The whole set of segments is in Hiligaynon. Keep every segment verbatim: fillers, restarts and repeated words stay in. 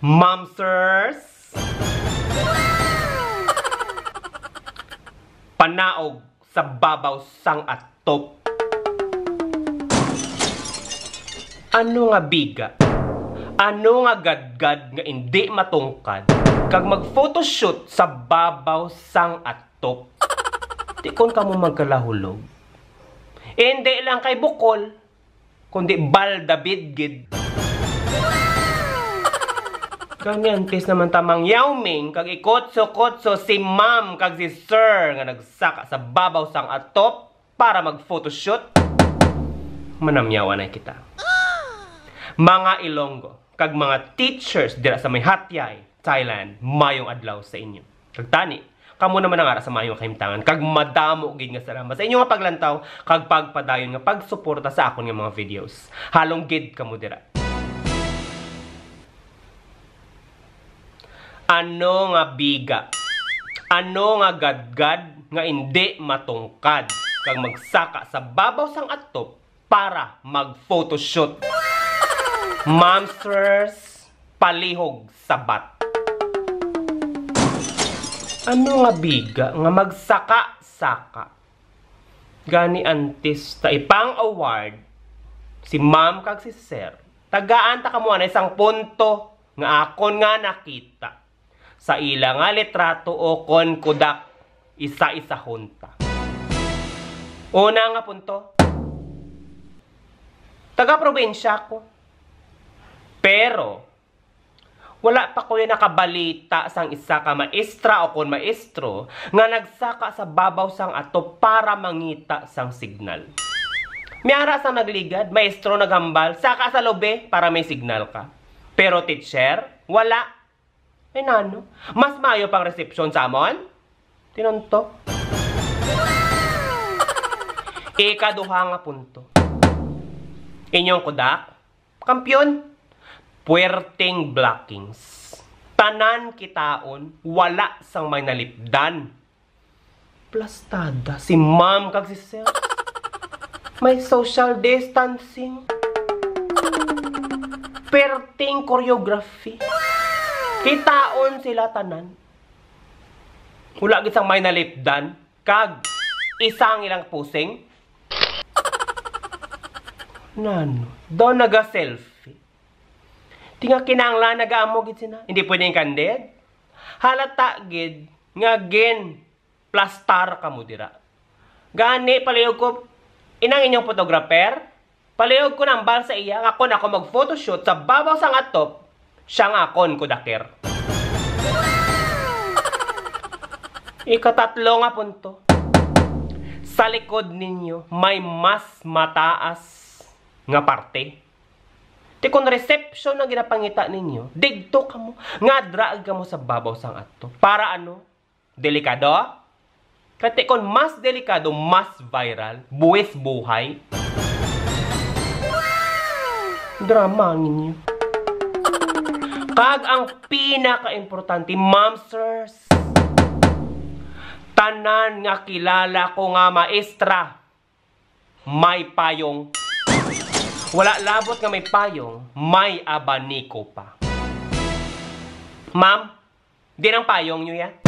Mamsers! Panaog sa babaw sang atop. Ano nga biga? Ano nga gadgad nga indi matungkad kag mag-photoshoot sa babaw sang atop? Di kon kamo magkalahulog. Indi lang kay bukol, kundi baldabid gid. Gani antes naman ta mangyaw-ming kag ikutso-kutso si ma'am kag si sir nga nagsaka sa babaw sang atop para mag-photoshoot, manamyaw anay kita. Mga Ilonggo kag mga teachers dira sa may Hat Yai, Thailand, mayong adlaw sa inyo. Kag tani, kamo naman ang ara sa maayong kahimtangan, kag madamo gid nga salamat sa inyo nga paglantaw kag pagpadayon nga pagsuporta sa akon nga mga videos. Halong gid kamo dira. Ano nga biga? Ano nga gadgad nga indi matungkad kag magsaka sa babaw sang atop para mag-photoshoot? Mamsters, palihog sabat. Ano nga biga nga magsaka-saka? Gani antes ta ipang-award si ma'am kag si sir, tagaan ta kamo anay sang punto nga akon nga nakita sa ila nga litrato o kon kudak, isa-isahon ta. Una nga punto, taga-probinsya ko. Pero, wala pa ko nakabalita sang isa ka maestra o kon maestro nga nagsaka sa babaw sang atop para mangita sang signal. May ara sang nagligad, maestro naghambal, "Saka sa lubi para may signal ka." Pero teacher, wala. Ay nano, mas maayo pang resepsyon sa amon? Tinunto. Ikaduha nga punto. Inyong kudak, kampiyon, puwerteng blockings. Tanan kitaon, wala sang may nalipdan. Plastada si ma'am kag si sir. May social distancing. Perting choreography. Kitaon sila tanan. Wala gid sang may nalipdan. Kag isa ang ilang pusing. Nano, daw naga-selfie. Di nga kinahanglan nagaamo gid sina. Hindi pwedeng candid. Halata gid nga gin plastar kamo dira. Gani, palihog ko, inang inyong photographer, palihog ko nambal sa iya nga kon ako mag-photoshoot sa babaw sang atop, siya nga akon kudaker. Ikatatlo nga punto. Sa likod ninyo, may mas mataas nga parte. Ti kon reception ang ginapangita ninyo, digto kamo, ngadra kamo sa babaw sang atop. Para ano? Delikado? Kati kon mas delikado, mas viral, buwis buhay. Drama ninyo. Kag ang pinakaimportante, mamsers, tanan nga kilala ko nga maestra, may payong. Wala labot nga may payong, may abaniko pa. Ma'am, di nang payong nyo yan.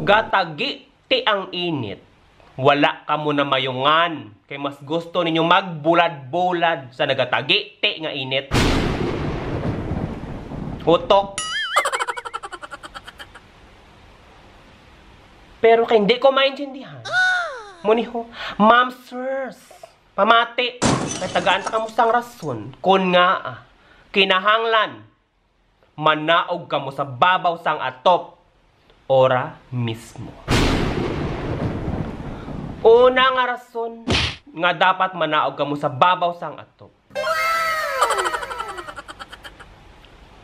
Gatagiti ang init. Wala kamo na mayungan. Kay mas gusto ninyo magbulad-bulad sa nagatagiti nga init. Utok. Pero kay hindi ko maintindihan. Muniho, ma'am, sirs, pamati. Kay tagaan ta kamo sang rason. Kun nga, ah, kinahanglan, manaog kamo sa babaw sang atop. Ora mismo. Una nga rason nga dapat manaog kamo sa babaw sang atop.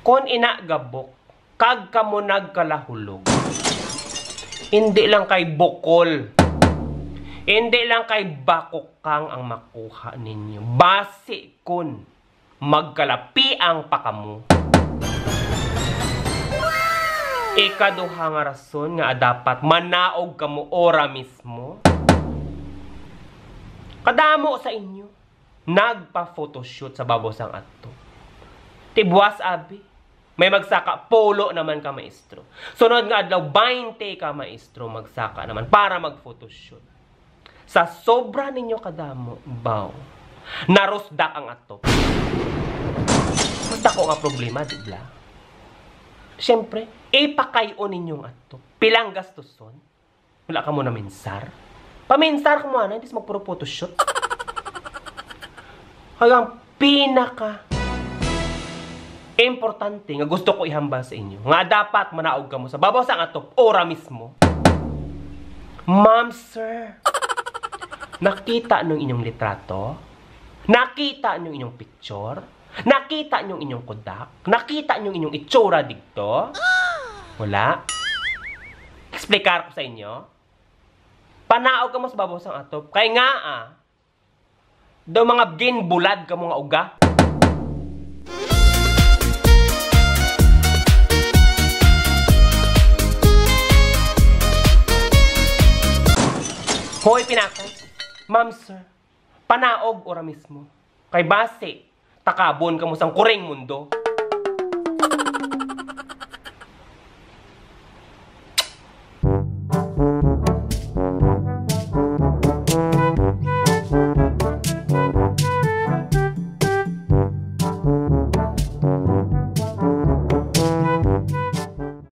Kon ina gabok, kag kamo nagkalahulog, indi lang kay bukol, indi lang kay bakukang ang makuha ninyo. Basi kon magkalapiang pa kamo. Ikaduha nga rason nga dapat manaog kamo ora mismo. Kadamo sa inyo nagpa-photoshoot sa babaw sang atop. Ti buwas abi, May magsaka, pulo naman ka, maestro. Sunod nga adlaw, baynte ka, maestro, magsaka naman para mag-photoshoot. Sa sobra ninyo kadamo, baw, narusdak ang atop. Mas dako nga problema, di bala? Siyempre, ipakayo ninyong atop. Pilang gastuson? Wala ka mo naminsar? Paminsar ka mo, ana, hindi magpuro photoshoot. Kaya ang pinaka importante nga gusto ko ihambal sa inyo, nga dapat manaog kamo sa babaw sang atop, ora mismo. Ma'am, sir, nakita nyo inyong litrato? Nakita nyo inyong picture? Nakita nyo inyong kudak? Nakita nyo inyong itsura digto? Wala? Explicar ko sa inyo. Panaog kamo sa babaw sang atop. Kay nga, ah, daw mga ginbulad kamo nga uga. Hoy, pinakas. Ma'am, sir, panaog ora mismo. Kay basi, takabon kamo sang kuring mundo.